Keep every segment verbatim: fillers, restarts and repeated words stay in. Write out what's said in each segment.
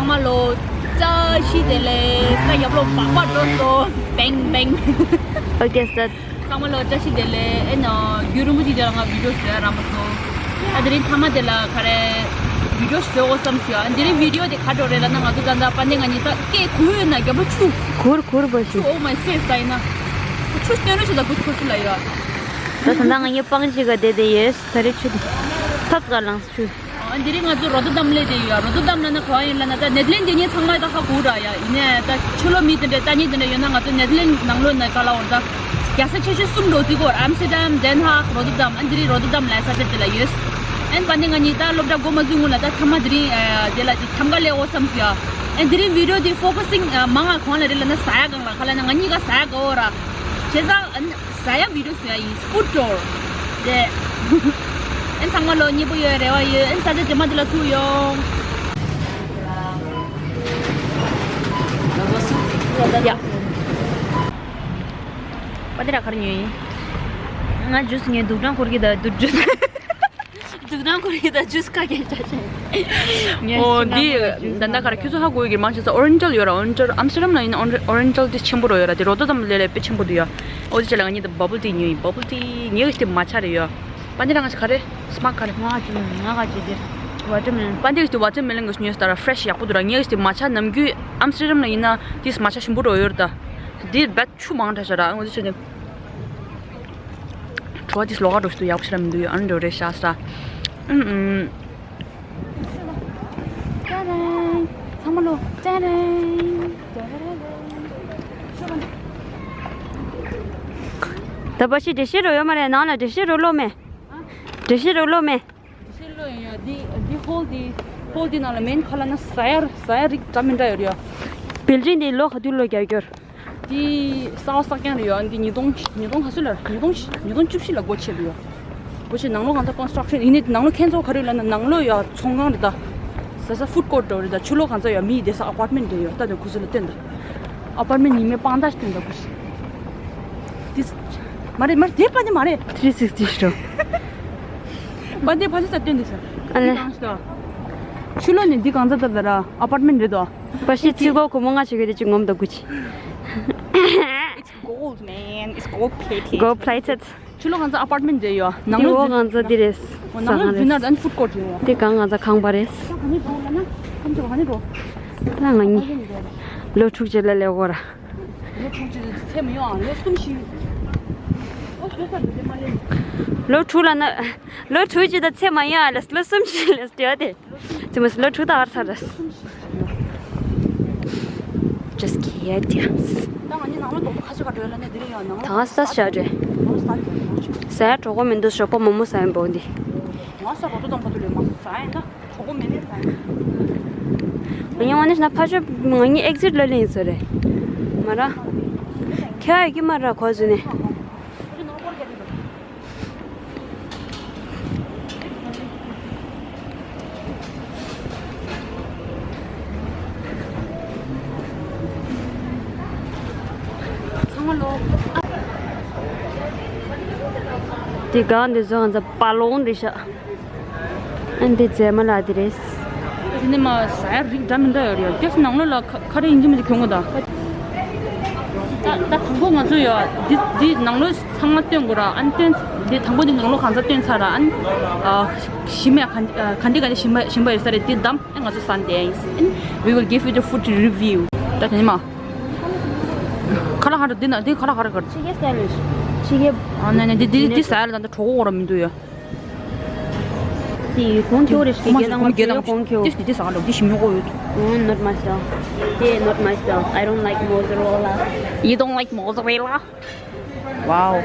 ཚང་མ་ལོ་བཀྲ་ཤིས་བདེ་ལེགས། ད་ཡབ་ལོ་བག་བག་འགྲོ་སོང་། བེང་བེང་། ཨོ་ཀེ་སར། ཚང་མ་ལོ་བཀྲ་ཤིས་བདེ་ལེགས། ཨེ་ན་རྒྱུན་རིང་པོ་ཅིག་རྗེས་ལ་ང་བི་ཌིའོ་བཟོས་རག་མ་སོང་། ཨ་དེ་རིང་མཐའ་མ་དེ་ལ་ག་རེ་བི་ཌིའོ་བཟོ་དགོས་བསམ་སོང་། ཨ་དེ་རིང་བི་ཌིའོ་དེ་ག་འདྲ་རེད་ལབ་ན། ང་ཚོ་ད་ལྟ་པ་ནི་ང་གཉིས་ད་སྐད་གོ་ཡོད་ན་རྒྱབ་ལོ་ཆུ། གུར་གུར་པོ་ཆུ། Oh my face ད་ཡིན་ན་ཆུ་སྟོན་རོགས་བྱེད། ད་གུ་ཆུ་ཁོ་སུ་ལ་ཡོད། ད་ད་ང་གཉིས་པང་གཅིག་ག་བསྡད་བསྡད་ཡོད། ད་རེས་ཆུ་དེ་ཐབ་ཀ་ལངས་ཆུ། ཨ་འདི་རིང་ང་ཚོ་རོ་ཏར་དམ་སླེབས་བསྡད་ཡོད། རོ་ཏར་དམ་ལབ་ན་ག་བ་ཡིན་ལབ་ན། ད་ནེ་ཐར་ལེན་ཌི་འདི་ཉིད་ཚང་མ་ད་ཧ་གོ་ར་ཡ། ཡིན་ནའི་ད་ཕྱི་ལོགས་མི་དེ་འདྲ་ལྟ་མཁན་དེ་འདྲ་ཡོད་ན། ང་ཚོ་ནེ་ཐར་ལེན་ཌི་ནང་ལོགས་ན་ག་ལབ་དགོས་རེད། ད་རྒྱལ་ས་ཆེ་ཤོས་གསུམ་འགྲོ་རྩིས་གོ། ཨམ་སི་ཊར་ཌམ། དན་ཧག་རོ་ཏར་དམ། ཨ་འདི་རིང་རོ་ཏར་དམ་ལབ་ས་དེ་དེ་ལ་ཡོད། ཨན་པ་ནི་ང་གཉིས་ད་སློབ་གྲྭ་འགོ་མ་ཚུགས་སྔོན་ལ་ད་མཐའ་མ་དེ་རིང་ཨ་དེ་ལ་ཅིག་ཐམ་ག་ལས་འོ་བསམ་སོང་ཡ། ཨན་དེ་རིང་བི་ཌིའོ་དེ་ཕོ་ཀ་སིང་ཨ་མང་ང་གང་ལ་རེད་ལབ་ན། ཟ་ཡ་སྒང་ལ། ག་ལབ་ན་ང་གཉིས་ཀ་ཟ་ཡ་དགའ་འོ་ར། བྱས་ཙང་ཨ་ནི་ཟ་ཡ་བི་ཌིའོ་བཟོ་ཡ་ཡིན། ཕུཌ་ཊུར་རེད། ཨན་ཚང་མ་ལོ་མཉེས་པོ་ཡོད་རེ་བ་ཡོད། ཨན་ས་ཆ་རྗེས་མ་དེ་ལ་ཐུག་ཡོང་། ཡ། པ་དེ་ར་ག་རེ་ཉོས་ཡིན། ང་ཇུས་ཉོས། དུག་སྦྲང་འཁོར་གྱི་ད་དུག་ཇུས། དུག་སྦྲང་འཁོར་གྱི་ད་ཇུས་ཁ་གྱེན་ཆ་ཆེ། ཨོ་འདི་ད་ལྟ་ག་རེ་ཁྱོད་ཚོ་ཧ་གོ་གི་མང་ཆེ་ས་ཨོ་རེན་ཇི་ཡོད་ར། ཨོ་རེན་ཇི། ཨམ་སི་ཊར་ཌམ་ལ་ཡིན་ན་ཨོ་རེན་ཇི་དེ་ཆེན་པོ་རོ་ཡོད་ར། དེ་རོ་ཏར་དམ་ལས་ལས་དཔེ་ཆེན་པོ་འདུག་ཡ། ཨོ་དེ་ཆ་ལ་ང་གཉིས་ད་བ་བལ་ཊི་ཉོས་ཡིན། བ་བལ་ཊི་ངའི་གི་དེ་མ་ཆ་རེད་ཡ། པ་འདི་རང་ག་རེ་སྨག་ག་རེ། ང་ག་ཅི་ང་ག་ཅི་དེ་ཝ་ཊར་མེ་ལོན། པ་འདི་གི་དེ་ཝ་ཊར་མེ་ལོན་གི་ཉོས་ད་ར། ཕེ་རེ་ཤི་ཡག་པོ་འདུག་ར། ངའི་གི་དེ་མ་ཆ་ནམ་རྒྱུན་ཨམ་སི་ཊར་ཌམ་ལ་ཡིན་ན་དེ་མ་ཆ་ཞིམ་པོ་རོ་ཡོད་ར། ད་དེ་བད་ཆུ་མང་དྲགས་ཤག་ར། ཨོ་དེ་ཆ་དེ། བྲོ་བ་དེ་ལོག་ག་འགྲོ་ཞིག་འདུག་ཡག་པོ་ཞིག་ར་མི་འདུག་ཡ། ཨ་ནི་འགྲོ་རེད་ཤག་ས། ཨུམ་ཨུམ། ཅན་རེན། ཚང་མ་ལོ་ཅན་རེན། ད་པ་ཤི་འགྲེལ་བཤད་རོ་ཡོད་མ་རེད། ནང་ལ་འགྲེལ་བཤད་རོ་ལོ་མེ། འགྲེལ་བཤད་རོ་ལོ་མེ། འགྲེལ་བཤད་ལོ་ཡོད་ཡ། འདི་འདི་ཧོལ་འདི་ཧོལ་འདི་ནང་ལ་མེན་ཁ་ལ་ན་ཟ་ཡ་ཟ་ཡ་རིགས་འདྲ་མི་འདྲ་ཡོད་རེད་ཡ། བིལ་ཌིང་འདི་ལོ་ག་དུས་ལོ་རྒྱག་རྒྱུར། འདི་གསར་པ་གསར་རྐྱང་རེད་ཡ། འདི་ཉིས་སྟོང་ཉིས་སྟོང་ག་ཚོད་ལ་ཉིས་སྟོང་ཉིས་སྟོང་བཅུ་བཞི་ལ་སྒོ་ཕྱེ་རེད་ཡ། སྒོ་ཕྱེ། ནང་ལོགས་གང་ས་ཀོན་སི་ཊྲག་ཤན་ཡིན་ནའི་ནང་ལོགས་ཁྱེད་ཚོ་ག་རེ་ལབ་ན་ནང་ལོགས་ཡ་ཚོང་ཁང་རེད་ད། ཟ་ས་ཕུཌ་ཀོར་ཊི་འདྲ་བོ་རེད་ད། ཕྱི་ལོགས་གང་ས་ཡ་མི་བསྡད་ས་ཨ་པར་ཊི་མེན་ཊི་རེད་ཡ། ད་དེ་ཁུ་སུ་ལ་སྟོན་ད། ཨ་པར་ཊི་མེན་ཊི་ཉི་མའི་པང་ཏ་ཞིག་སྟོན་ད་ཁུ་སུ། དེ་མ་རེད་མ་རེད། དེ་པ་དེ་མ་རེད། ཐི་རི་སིག་སི་ཊི་ཤོ། པ་དེ་ཕ་ཚི་ས་སྟོན་དེ་ས། ཨ་ལེ། དེ་གང་ཞིག་ད། ཕྱི་ལོགས་ནས་འདི་གང་ས་ད་ད་ར་ཨ་པར་ཊི་མེན་ཊི་རེད་དོ། པ་ཤི་ཚི་གོ་ཁོ་མོ་ང་ཆེ་གེ་དེ་ཅིག་ངོམ་ད་ཁུ་ཆི། Gold, man. It's gold plated. Gold plated. ཕྱི་ལོགས་གང་ས་ཨ་པར་ཊི་མེན་ཊི་རེད་ཡ། ནང་ལོགས་འདི་འོག་གང་ས་འདི་རེད། ཨོ་ནང་ལོགས་ཟ་ཁང་རེད། ཌི་ནར་ཨན་ཕུཌ་ཀོར་ཊི་ཡོད། འདི་གང་གང་ས་ཁང་པ་རེད། ད་ག་ནས་འགྲོ་ལབ་ན་ཁམས་ཆེ་ག་ནས་འགྲོ། ད་ང་གཉིས་ལོ་དྲུག་ཅུ་ལ་སླེབས་གོ་ར། ལོ་དྲུག་ཅུ་ཚད་མ་ཡོང་ཨ། ལོ་གསུམ་བཞི། ཨོ་ཟོས་ས་འདི་མ་ལེན། ལོ་དྲུག་ལབ་ན་ལོ་དྲུག་ཅུ་ད་ཚད་མ་ཡོང་ཨ། ལོ་གསུམ་བཞི་ལ་སྟེར་བ་དེ། ཙི་མོ་སི་ལོ་དྲུག་ད་བར་ཚར་རེད། Just kidding. ད་ང་གཉིས་ནང་ལོགས་དོག་པོ་ཁ་ཤས་ག་འགྲོ་ཡ་ལ་ནས་འདི་རིང་ཡང་ནང་ལོགས་ད་ས་ཤ་རེད། ནང་ལོགས་ས་རེད། ཟ་ཡ་གྲོགས་པོ་མི་འདུག་ཞོགས་པ་མོག་མོག་ཟ་ཡ་འབོག་འདི། ང་ས་རོ་ཏོ་དང་པོ་དུ་ལས་མ་ཟ་ཡ་ད་གྲོགས་པོ་མེད་ནས་ཟ་ཡ། ང་གཉིས་ང་ནི་ན་ཕ་ཤོ་ང་གཉིས་ཨེག་ཟིཊ་ལ་ལེན་ཡིན་ས་རེད། མ་ར། ཁྱོད་ཡ་གི་མ་ར་ཁོ་ཟུ་ནས། ཚང་མ་ལོ། དེ་གང་དེ་བཟོ་ང་ཚོ་པ་ལོང་དེ་ཤ། ཨན་དེ་རྫས་མ་ལ་དེ་རེད། དེ་ནི་མ་ཟ་ཡ་རིགས་འདྲ་མི་འདྲ་ཡོད་རེད། སྐྱེས་སུ་ནང་ལོགས་ལ་ཁ་ཁ་རེ་ཡིན་གྱི་མི་འདུག་གྱོང་གོ་ད། ད་ད་དང་པོ་ང་ཚོ་ཡ་འདི་འདི་ནང་ལོགས་ཚང་མ་སྟོན་དགོས་ར། ཨན་སྟོན་འདི་དང་པོ་འདི་ནང་ལོགས་གང་ས་སྟོན་ཚར་ར། ཨན་ཨ་ཞིམ་ཡ་ག་ག་འདི་ག་འདི་ཞིམ་པ་ཞིམ་པ་ཡོད་ས་རེད། འདི་བདམས་ཨན་ང་ཚོ་ཟ་འདི་ཨན། We will give you the food review. ད་དེ་ནི་མ་ཁ་ལག་ག་རེ་འདི་ན་འདི་ཁ་ལག་ག་རེ་ག་རེ། ཕྱི་རྒྱལ་སི་ཊའི་ལི་ཕྱི་རྒྱལ། ཨ་ནི་ནི་འདི་འདི་འདི་ཟ་ཡ་ལ་ད་འདི་གྲོགས་པོ་འོ་ར་མི་འདུག་ཡ། དེ་གོང་ཁྱོད་རེ་ཞིག་རྒྱལ་དང་ང་ཚོའི་གོང་ཁྱོད། དེ་དེ་ཟ་ལོ་དེ་ཞིམ་ཉོ་གོ་ཡོད། Oh, not myself. Yeah, not myself. I don't like mozzarella. You don't like mozzarella? Wow.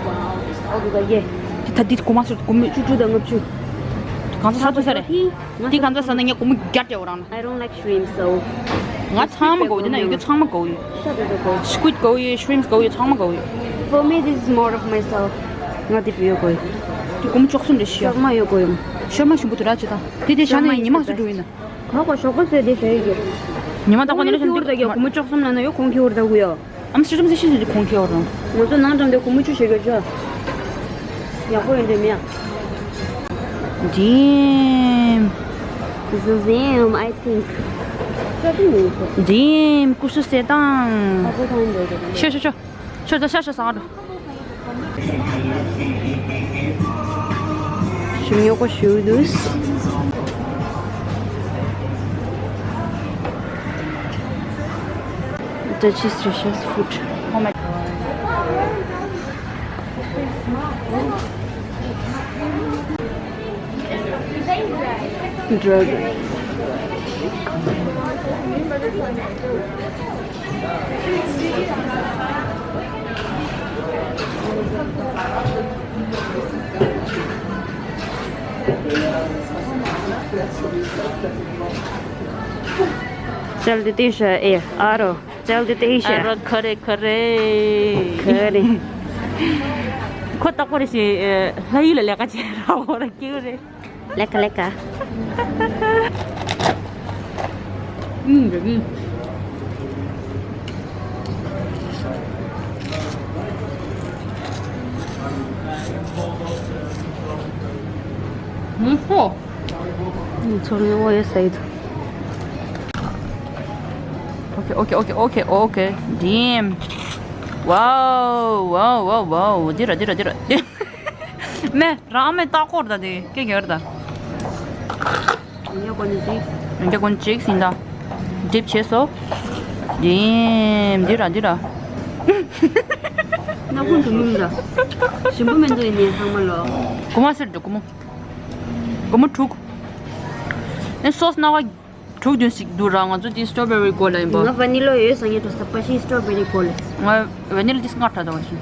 Wow. ཨོ་དེ་ག་ཡེ། དེ་ད་དེ་གོ་མ་སོ་གོ་མི། བཅུ་དྲུག་དང་ལྔ་བཅུ། གང་ཚ་ས་ཐུ་ས་རེད། དེ་གང་ཚ་ས་ན་ངས་གོ་མི་རྒྱ་ཏེ་འོ་རང་ན། I don't like shrimp, so. ང་ཚང་མ་དགའ་བོ་དེ་ན་ཡོད་རྒྱུ་ཚང་མ་དགའ་བོ་ཡོད། ཤ་དེ་ཚོ་དགའ་བོ། Squid དགའ་བོ་ཡོད། Shrimps དགའ་བོ་ཡོད། ཚང་མ་དགའ་བོ་ཡོད། For me, this is more of myself. ང་དེ་བེད་དགའ་བོ་ཡོད། དེ་སྒོར་མོ་བཅུ་གསུམ་རེད་ཤི་ཡ། ཤོག་མ་ཡོད་དགའ་བོ་ཡོད། ཤོར་མ་ཞིམ་པོ་དུ་ར་ཅི་དང་། དེ་དེ་ཤ་ན་ཡིན་ཉི་མ་སུ་འགྲོ་ཡིན་ན། ག་གོ་ཞོག་པོ་ཟེར་དེ་ཤ་ཡོད་ཀྱི། ཉི་མ་ད་གོ་ནི་རེ་ཤམ་དུ་སྒོར་མོ་བཅུ་གསུམ་ན་ན་ཡོད་གོང་ཁེ་འུར་ད་གུ་ཡོད། ཨམ་སི་རམ་སི་ཤི་ཤི་ཁོང་ཁྱེར་རང་། ང་ཚོ་ནང་འགྲམ་དེ་སྒོར་མོ་བཅུ་ཞིག་ཡོད་ཅོ། ཡག་པོ་ཡོད་འདྲེ་མིའ། ཌེམ། This is him, I think. Damn, ཀུ་སུ་སེ་དང་། ཤོ་ཤོ་ཤོ། ཤོ་ཤོ་ཤོ་ཤོ་ཟ་འགྲོ། ཞིམ་ཉོ་གོ་ཞུ་དུས། Dutch is delicious food. Oh my god. Dragon. Salty dish, eh, aro. Salty dish. ཨ་རོ་ཁ་རེ་ཁ་རེ། ཁ་རེ། ཁོ་ཏག་པོ་རེད་ཤི། ལྷ་ཡུལ་ལ་ལས་ཀ་བྱེད་ར་འོ་ར་སྐྱིད་རེད། ལས་ཀ་ལས་ཀ། ཨུམ་རེད། ཨུམ་ཧོ། ཚོར་ཡོང་བ་ཡོད་ས་ཡོད། Okay, okay, okay, okay, okay. Damn. Wow, wow, wow, wow. འདི་ར་འདི་ར་འདི་ར། མེ་རང་མེ་ལྟ་སྐོར་ད་དེ་སྐད་རྒྱག་ར་ད། ཡང་ཀོན་ཅིག་ཡང་ཀོན་ཅིག་ཡིན་ད། Dip བྱས་སོ། Damn, འདི་ར་འདི་ར། སྣ་ཁུང་དུ་ཡུམ་ད། ཞིམ་པོ་མེ་འདུག་ཡིན་ནའི་ཚང་མ་ལོ། གོ་མ་སེར་འདུག་གོ་མོ། སྒོར་མོ་དྲུག་ཨེ་སོ་སི་སྣ་བ་དྲུག་བདུན་ཞིག་འདུག་ར། ང་ཚོ་དེ་སི་ཊོ་བེ་རི་གོ་ལ་ཡིན་པ། ང་ཝ་ནི་ལ་ཡོད་ས་ངས་འགྲོ་ས་པ་ཤི་སི་ཊོ་བེ་རི་གོ་ལ། ང་ཝ་ནི་ལ་དེ་སྔར་ད་ད་བ་ཤི།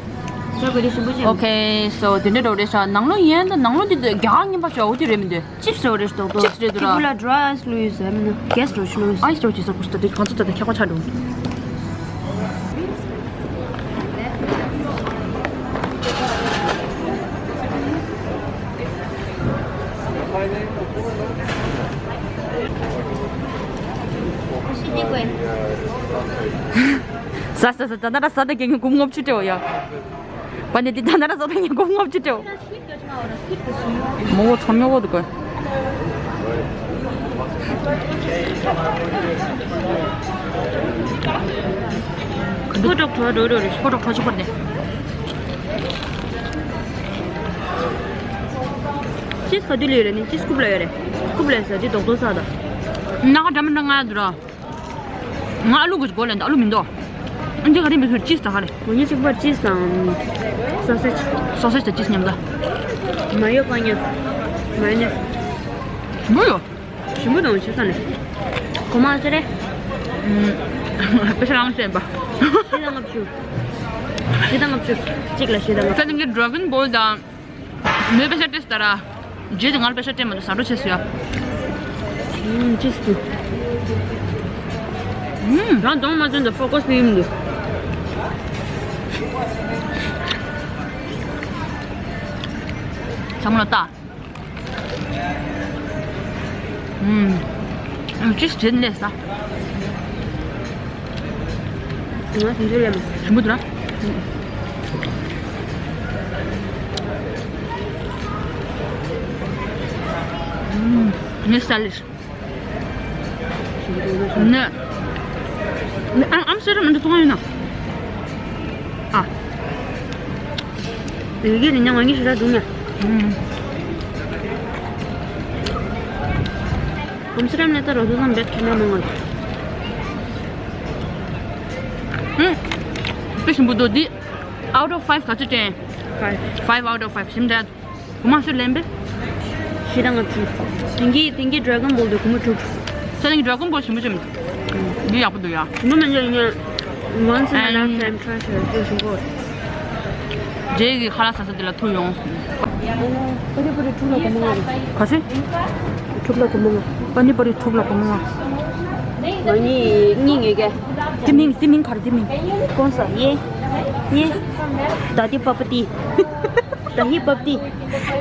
སི་ཊོ་བེ་རི་ཞིམ་པོ་ཅན། Okay, so དེ་འདྲ་འགྲོ་རེད་ཤག་ནང་ལོ་ཡན་ད་ནང་ལོ་འདི་རྒྱ་གར་ཉིན་པ་ཅོ་འོ་དེ་རེད་མི་འདུག་ཅིབ་སི་འགྲོ་རེད་ཤག་ཏོག་ཏོག་ཅིབ་སི་རེད་འདུག་ར། ཏི་ཕུ་ལ་ཌ་རའི་ཨའི་སི་ལོས་ཡོད་ཟེར་མི་ན་གེ་སི་ལོས་ཤི་ལོས། ཨའི་སི་ལོས་ཅི་ཟེར་གོ་ཤི་ད་དེ་གང་ཚོད་ད་དེ་ཁྱད་པར་ཆགས་འགྲོ། ཟ་ཟ་ཟ། ད་ན་ར་ཟ་ད་གེ་ངས་གུམ་ངོབ་ཆུ་སྤྲེའུ་ཡ། པ་ནི་འདི་ད་ན་ར་ཟ་ད་ངས་གུམ་ངོབ་ཆུ་སྤྲེའུ། མོ་བོ་ཚོམ་ཉོ་བོ་འདུག་གོ། ཕོ་ཊོ་ཁྲོ་རོ་རོ་རེ། ཕོ་ཊོ་ཁྲོ་ཆུ་ཁོར་ནས། ཅིས་ག་དུས་ལ་ཡོད་རེད། ནི་ཅིས་ཀུབ་ལ་ཡོད་རེད། ཀུབ་ལ་ཡོད་ཟེར་དེ་རྡོག་རྡོག་ཟ་ད། ན་ག་འདྲ་མི་འདྲ་ང་ཡ་འདུག་ར། ང་ཨ་ལུ་གི་གོ་ལེན་ད། ཨ་ལུ་མི་འདུག་ཨ་འདི་ག་རེ་མི་ཚོར་ཅིས་ད་ག་རེ། ང་གཉིས་གཅིག་པར་ཅིས་དང་སོ་སེ་ཇི། སོ་སེ་ཇི་དང་ཅིས་མཉམ་ད། མ་ཡོ་པ་ཉ། མ་ཡོ་ནེ། ཞིམ་པོ་ཡོད། ཞིམ་པོ་དང་ཆེ་ས་ནས། གོ་མ་ཟེར་རེ། ཨུམ། པེ་ས་རང་བཤད་པ། བཞི་དང་ལྔ་བཅུ། བཞི་དང་ལྔ་བཅུ། གཅིག་ལ་བཞི་དང་ལྔ་བཅུ། ད་ནི་ཌ་ར་གོན་བོལ་དང་། མོས་པེ་ས་སྤྲད་སོང་ད་ར། རྗེས་ཀྱི་ང་ལ་པེ་ས་སྤྲད་མ་འདུག་ཟ་འགྲོ་བྱས་སོང་ཡ། ཨུམ། ཅིས་དུ། ཨུམ། རང་གདོང་མ་བཙོན་ད་ཕོ་ཀོ་སི་ཕི་ཡིན་འདུག་ཚང་མ་ལ་ལྟ། ཨུམ། ཅིས་བྱེད་ནས་ལས་ས། ང་དེ་འདྲ་ལས་མ། ཞིམ་པོ་འདུག་ར། ཨུམ། ངས་ས་ལེ། ནས། ཨ་ཨམ་སེ་ར་མི་འདུག་གཏོང་ཡོད་ན། ཨ། ཡི་གེ་ནི་ཉང་ང་གཉིས་ཤི་ར་འདུག་ན། ཨུམ། ཨམ་སེ་ར་ནས་ད་རོ་དུ་ཙམ་བེད་ཁྱེར་ན་མང་ང་། ཨུམ། དཔེ་ཞིམ་པོ་འདུག་འདི། Out of five ག་ཚོད་སྤྲད། Five. Five out of five ཞིམ་འདྲ། གོ་མ་ཤོར་ལེན་པས། ཤི་ད་ང་ཚོ། དེང་གི་དེང་གི་ཌ་ར་གོན་བོལ་དུ་གོ་མ་ཐུབ། ས་དེང་གི་ཌ་ར་གོན་བོལ་ཞིམ་པོ་ཅིག་མི་འདུག་འདི་ཡག་པོ་འདུག་ཡ། ཞིམ་པོ་མི་འདུག་ཡིན་ན། Once in a lifetime try བྱས་ཞིམ་པོ། རྗེས་ཀྱི་ཁ་ལག་ཟ་ས་དེ་ལ་ཐུག་ཡོང་། པ་ནི་པུ་རི་ཕྲུག་ལ་སྒོར་མོ་ལྔ་རེད། ག་ཚོད། ཕྲུག་ལ་སྒོར་མོ་ལྔ། པ་ནི་པུ་རི་ཕྲུག་ལ་སྒོར་མོ་ལྔ། ང་གཉིས་གཉིས་ངེས་ཀྱི། དེ་མིང་དེ་མིང་ག་རེ་དེ་མིང་། ཀོན་ས་ཡེ། ཡེ། ད་དེ་པ་པ་ཏི། ད་ཧི་པབ་ཏི།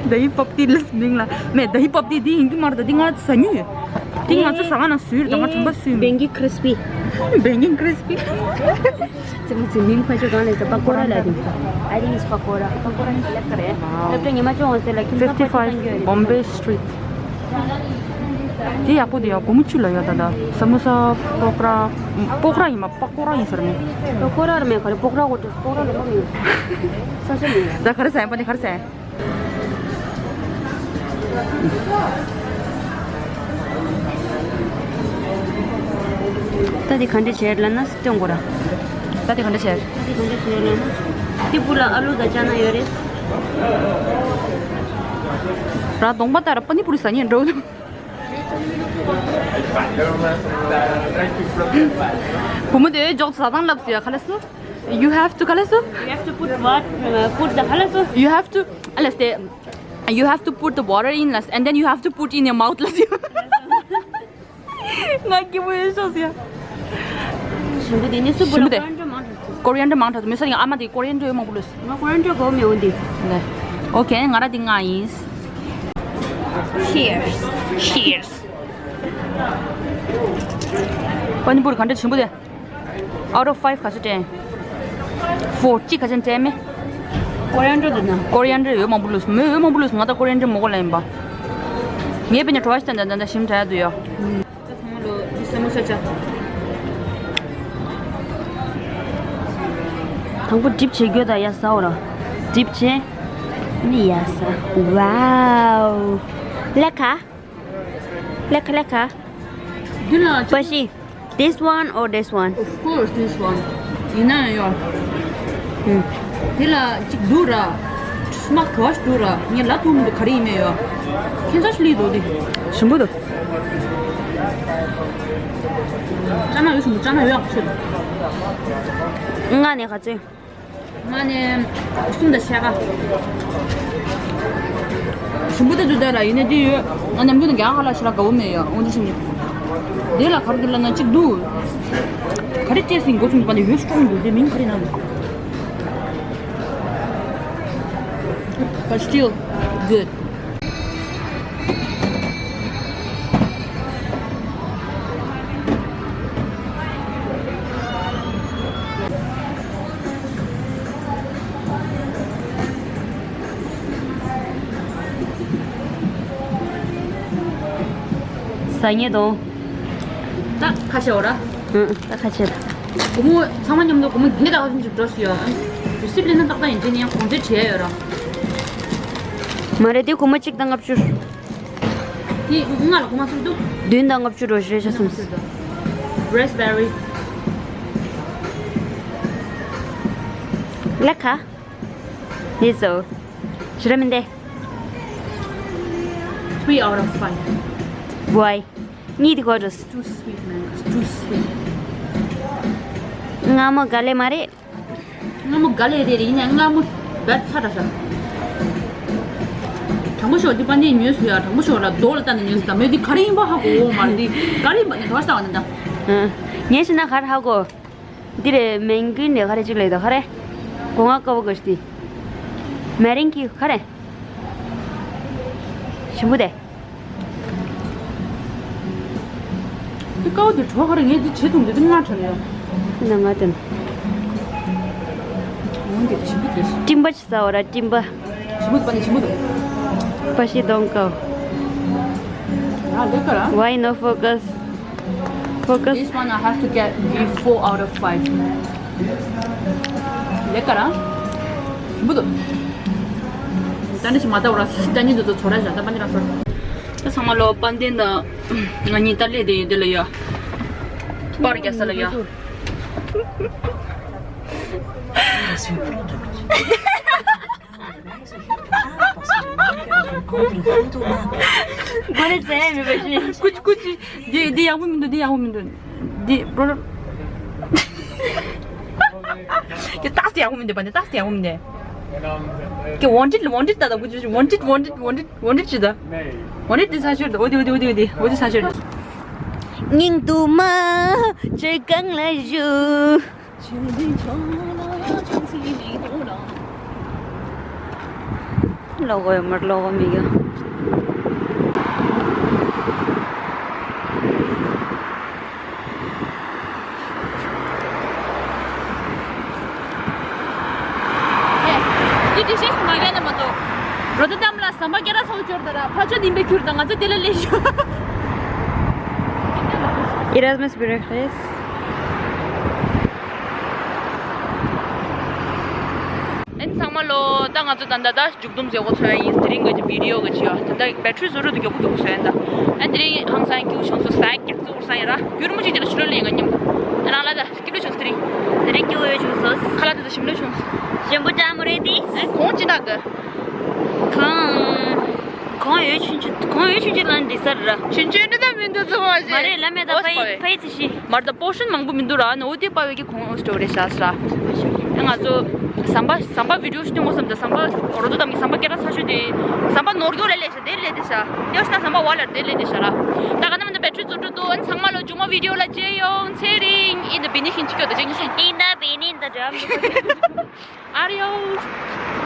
ད་ཧི་པབ་ཏི་ལས་མིང་ལ། མེད་ད་ཧི་པབ་ཏི་འདི་ཡིན་གྱི་མ་རེད། ད་འདི་ང་ཟ་མྱོང་ཡོད། འདི་ང་ཚོ་ཟ་ཁང་ནང་བཟོས་ཡོད། ད་ང་དྲན་པ་སུས་མིན། བེང་གི་ཁྲིས་པི། བེང་གི་ཁྲིས་པི། ཅི་མི་ཅི་མིང་ཕ་ཆོ་གང་ལས་ད་པ་ཀོ་ར་ལ་དེ། I think it's pakora. Pakora ནི་ལབ་ཀ་རེད། Wow. ལབ་ཀ་ཉི་མ་ཅོ་འོང་ཟེར་ལ་ཁྱིམ་ཚང་པ་ཆོ་གང་གི་ཡོད་རེད། Fifty-five Bombay Street. དེ་ཡག་པོ་དེ་ཡ། སྒོར་མོ་བཅུ་ལ་ཡོད་ད་ད། ས་མོ་ས། པོག་ར། པོག་ར་ཡིན་མ། པ་ཀོ་ར་ཡིན་ས་རེད་མོ། པ་ཀོ་ར་རེད་མེད་ག་རེ། པོག་ར་གོ་ཏོ། པོག་ར་ལ་གོ་མི་ཡོད། ས་ཆ་མེད་ཡ། ད་ག་རེ་ཟ་ཡིན་པ་ནི་ག་རེ་ཟ་ཡིན། ད་དེ་ག་འདྲ་བྱས་ལབ་ན་སྟོན་དགོས་ར། ད་དེ་ག་འདྲ་བྱས། ད་དེ་ག་འདྲ་བྱས་ལབ་ན། དེ་བུ་ལ་ཨ་ལུ་དང་ཅ་ན་ཡོད་རེད། ར་གདོང་པ་ལྟར་པ་ནི་པུ་རི་ཟ་ཉེན་འགྲོ། བུ་མོ་དེ་འཇོག་ཟ་སྟངས་ལབ་ཟེར་ཡ་ག་ལ་སུ། You have to ག་ལ་སུ། You have to put what, uh, put the ག་ལ་སུ། You have to ཨ་ལ་སྟེ། You have to put the water in ལ། And then you have to put in your mouth ལ་ཟེར། ང་སྐྱིད་པོ་ཡོད་ཤོག་ཟེར། ཞིམ་པོ་དེ་ནི་སུ་པུ་ལ་ཞིམ་པོ་དེ། ཀོ་རི་ཡན་ཌར་མང་དྲགས་སུ་མི་ས་ཡིན། ཨ་མ་དེ་ཀོ་རི་ཡན་ཌར་མང་པོ་ལུས། ང་ཀོ་རི་ཡན་ཌར་གོ་མི་འོང་དེ། ནས། ཨོ་ཁེ། ང་ར་དེ་ང་ཡིན། Cheers. Cheers. པ་ནི་པུ་རི་ག་འདྲ་ཞིམ་པོ་དེ། Out of five ག་ཚོད་སྤྲད། Four གཅིག་ག་ཚོད་སྤྲད་མེད། ཀོ་རི་ཡན་ཌར་དེ་ན། ཀོ་རི་ཡན་ཌར་འོད་མང་པོ་ལུས། མོས་འོད་མང་པོ་ལུས། ང་ད་ཀོ་རི་ཡན་ཌར་མོ་གོ་ལ་ཡིན་པ། ངས་པེ་ཉ་གྲོ་བ་ཞིག་ད་ད་ད་ཞིམ་དྲག་འདུག་ཡ། ད་ཚང་མ་ལོ་འདི་ས་མོ་ས་ཆ། དང་པོ་ཌིབ་བྱེད་རྒྱུ་ད་ཡ་ཟའོ་ར། ཌིབ་བྱེད། ནི་ཡ་ཟ། Wow. ལེ་ཁ། ལེ་ཁ་ལེ་ཁ། འདི་ལ་པ་ཤི། This one or this one? Of course, this one. ཡིན་ན་ཡང་ཡོད། ཧུམ། འདི་ལ་གཅིག་འདུག་ར། སྨག་གྲོ་ཞིག་འདུག་ར། ངས་ལ་ཐུང་མི་འདུག་ག་རེ་ཡིན་མེད་ཡོད། ཁྱད་མཚར་ཞིག་སླེབས་འདུག་འདི། ཞིམ་པོ་འདུག་ཅ་ན་ཡོད་ཞིམ་པོ། ཅ་ན་ཡོད་ཡག་པོ་ཚོད། ལྔ་ནས་ག་ཚོད། ང་ནི་གསུམ་དང་ཕྱེད་ཀ། ཞིམ་པོ་ད་དུ་ད་ར་ཡིན་ན་དེ་ཡོད། ང་ནམ་རྒྱུན་ནས་རྒྱ་གར་ལ་ཞེ་དྲག་དགའ་བོ་མེད་ཡ། འོན་ཏེ་ཞིམ་ནི། དེ་ལ་ག་རེ་འདུག་ལབ་ན་གཅིག་འདུག་ག་རེ་སྤྲད་ཟིན་འགོ་ཚུགས་པ་ནི་ཡོད་སྤྲོ་འདུག་དེ་མིང་ག་རེ་ན། But still good. ཟ་ངེས་དང་། ད་ཁ་ཤས་འོ་ར། ཨང་། ད་ཁ་ཤས་ད། སྒོར་མོ་ཚང་མ་མཉམ་དུ་སྒོར་མོ་བརྒྱད་དང་ཁ་ཤས་ཅིག་འགྲོ་སྲིད་ཡོད། རི་སིབ་ལེན་ན་ཏག་ཏག་ཡིན་དེ་ནས་གོང་ཚད་བྲིས་ཡོད་ར། མ་རེད་དེ་སྒོར་མོ་གཅིག་དང་ལྔ་བཅུ། དེ་ལྔ་ལ་སྒོར་མོ་ཚུར་འདུག་བདུན་དང་ལྔ་བཅུ་འགྲོ་རེད་ཤག་སོང་། Raspberry. ལ་ཁ། ནི་སོ། ཞི་ར་མིན་ཏེ། Three out of five. Why? གཉིས་དེ་གོ་འགྲོ། It's too sweet, man. It's too sweet. མངར་མོ་དགའ་ལེ་མ་རེད། མངར་མོ་དགའ་ལེ་རེད་རེད། ཡིན་ནའི་མངར་མོ་བད་ཚ་དྲགས་ཤག་དྲང་པོ་ཤོད། འདི་པ་ནས་ཉོས་སོང་ཡ། དྲང་པོ་ཤོད་ལ་རྡོ་ལ་བལྟས་ནས་ཉོས་སོང་། ད་མོས་འདི་ག་རེ་ཡིན་པ་ཧ་གོ་འོ་མ་རེད། འདི་ག་རེ་ཡིན་པ་ནས་ག་བ་ས་བ་ནས་ད། ངས་ཤི་ན་ག་རེ་ཧ་གོ། འདི་རེད། མེང་གིན་རེད། ག་རེ་གཅིག་ལས་ད་ག་རེ། སྒོ་ང་ཀ་བོ་ག་ཤི་དེ། མེ་རིང་གི་ག་རེ། ཞིམ་པོ་དེ། འདི་ཀའོ་དེ་གྲོགས་ག་རེ། ངས་འདི་བྱེད་ཐུབ་འདི་འདི་ང་དྲན་ཡོད། ན་ང་དྲན། འོན་ཏེ་ཞིམ་པོ་དེ། སྤྲིན་པ་ཅི་ཟ་བ་ར་སྤྲིན་པ། ཞིམ་པོ་དེ་པ་ནི་ཞིམ་པོ་དེ། པ་ཤི་དོང་ཀའོ། ཡ་ལེགས་ཀ་ར། Why no focus? Focus. This one I have to get give four out of five. ལེགས་ཀ་ར། ཞིམ་པོ་འདུག་ད་ནི་ཞིག་མ་ལྟ་བར་ད་ནི་འདུག་ཚོ་ཚོ་ར་བཞག་ད་པ་ནི་ར་སོ། ད་ཚང་མ་ལོ་པན་ཏིན་ང་གཉིས་ད་ལས་དེ་ཡོད་དེ་ལ་ཡ། པར་རྒྱག་ས་ལ་ཡ། གོ་རེ་ཙེ་མི་བ་ཤི། ཀུ་ཅི་ཀུ་ཅི། འདི་འདི་ཡག་པོ་མི་འདུག་འདི་ཡག་པོ་མི་འདུག་འདི་པྲོ། ཀྱེ་ཏག་ཏག་ཡག་པོ་མི་འདུག་པ་འདི་ཏག་ཏག་ཡག་པོ་མི་འདུག་ཀྱེ་wanted wanted ད་ད་ཀུ་ཅི་wanted wanted wanted wanted ཅི་ད། wanted ཅི་ད། wanted འདི་ས་ཤོར་ད། འོ་དེ་འོ་དེ་འོ་དེ་འོ་དེ་འོ་དེ་ས་ཤོར་ད། སྙིང་དུ་མ་བཅོས་གང་ལ་བཞུགས། ལོག་གོ་ཡོད་མར་ལོག་གོ་མི་ག་འདི་ཌི་ཤེས་མ་རྒྱག་ན་མ་གཏོགས། རོ་ཏ་ཏམ་ལ་ཟམ་པ་སྐད་གྲགས་ཚ་བོ་སྐྱོར་ད་ར་ཕ་ཆོས་ནིམ་པའི་ཁྱུར་དང་ང་ཚོ་དེ་ལ་ལས་ཤོག Erasmus Büro Kreis. ཨན་ཚང་མ་ལོ། ད་ང་ཚོ་ད་ད་ད་མཇུག་སྡོམ་མཛད་སྒོ་ཚོགས་ཡ་ཡིན། དེ་རིང་གི་བི་ཌི་ཡོ་གི་ཅི་ཡོད་ད་ད་བེ་ཊི་རི་བཟོ་རུ་དུ་མགྱོགས་པོ་མགྱོགས་པོ་བཟོ་ཡ་ད། ཨན་དེ་རིང་ཧང་སང་སྐྱིད་པོ་བྱུང་སོང་། ཟ་རྒྱག་ཚོ་བུར་སང་ཡ་ར་རྒྱུ་རུ་མོ་ཅིག་དེ་ལ་ཕྱི་ལོགས་ལ་ཡིན་ང་མཉམ། ཨ་རང་ལ་ད་སྐྱིད་པོ་བྱུང་སོང་དེ་རིང་། དེ་རིང་སྐྱིད་པོ་ཡོད་བྱུང་སོང་། ཁ་ལག་དེ་ཚོ་ཞིམ་ལོས་བྱུང་སོང་། ཞིམ་པོ་ཅང་མོ་རེད་དེ། ཨན་གོང་ཅི་ད་གི། གང་། གང་ཡོད་ཆུན་ཆུན་གང་ཡོད་ཆུན་ཆུན་ལ་འདི་སར་ར། ཆུན་ཆུན་འདི་ད་མི་འདུག་ཚོ་མ་ཞེས། མ་རེད་ལ་མེད་ད་ཕ་ཡི་ཕ་ཡི་ཚི་ཤི། མར་ད་པོར་ཤན་མང་པོ་མི་འདུག་ར་ནོ་དེ་པ་བའི་གི་གོང་སྟོ་རེ་ཤ་ས། ང་ཚོ་ཟམ་པ་ཟམ་པ་བི་ཌི་ཡོ་ཤུ་ཊིང་འོ་སམ་ད་ཟམ་པ་རོ་ཏོ་དམ་གི་ཟམ་པ་སྐད་གྲགས་ཚ་ཤོས་དེ། ཟམ་པ་ནོར་གྱོ་ལེ་ལེ་ཤ་དེ་ལེ་དེ་ཤ། ཡོ་ཤ་ན་ཟམ་པ་བ་ལར་དེ་ལེ་དེ་ཤ་ར། ད་ག་ན་མ་ད་བེ་ཊི་རི་ཚོ་ཏུ་ཏུ་ཨན་ཚང་མ་ལོ་ཇུ་མོ་བི་ཌི་ཡོ་ལ་མཇལ་ཡོང་ཚེ་རིང་ཨིན་ད་བི་ནི་ཤིན་ཅི་ཀྱོ་ད་ཅེ་ངི་སོང་། ཨིན་ད་བི་ནི་ད་འདྲ་མི། Adios.